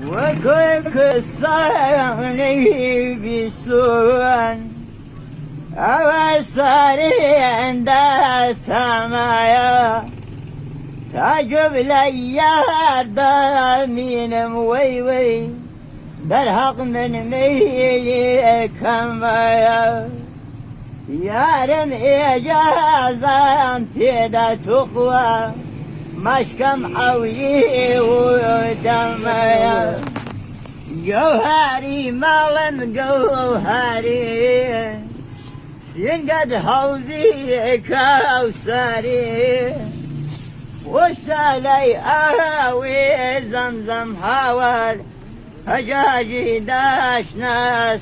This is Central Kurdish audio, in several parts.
وەکوو ساڵەی بیسوان ئەوە ساریان دەستەمایە تا گوێ یار دامینم وەی وەی دەرهەق من مەیلی کەمایە یارم ئێجازەم پێدا توخوا مەشکەم حەولی و دەمەیە گەوهەری ماڵم گەوهەری سینگەت هەوزی کەوسەری خۆشتە لای ئاوی زەمزەم هاوار هەجاجی داشنە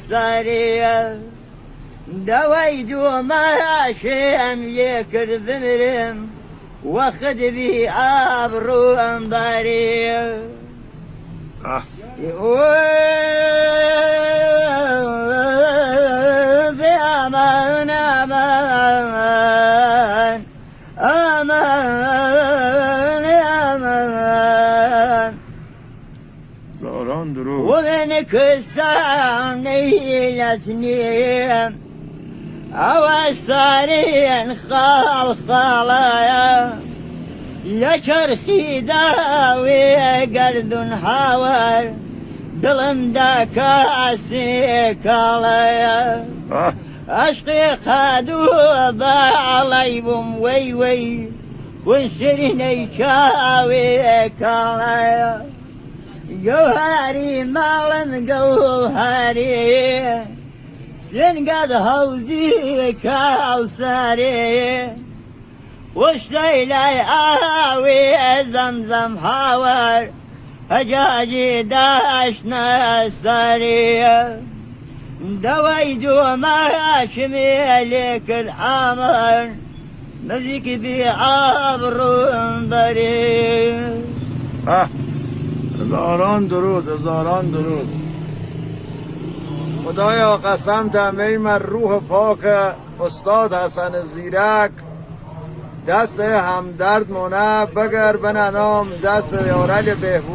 سەریە دەوەی دووماشم لێ کرد بمرم وەخت بی ئابڕووم بەری. آه. بأمان أمان أمان أمان. هزاران درود. ومن كسام نيلتني أو سارين خال خالايا يا چرخی داوی گردون هاور دڵم داکاسی کاڵەیە. آه. عشقی قادو باڵی بووم وەی وەی خونشرینەی چاوی کاڵەیە. گەوهاری ماڵم گەوهاری سنگەت هەوزی کاوسەری خۆشتەی لای ئاوی زەمزەم هاوار هەجاجی داشنە سەریە دەوەی دووماشمی لێ کرد ئامر نزیک بی ئابڕووم بەری. آه. هزاران درود، هزاران درود. خدایا قسم تمه من روح پاک استاد حسن زیرک دست همدرد مونه بگر بننام دست یارل بهبود.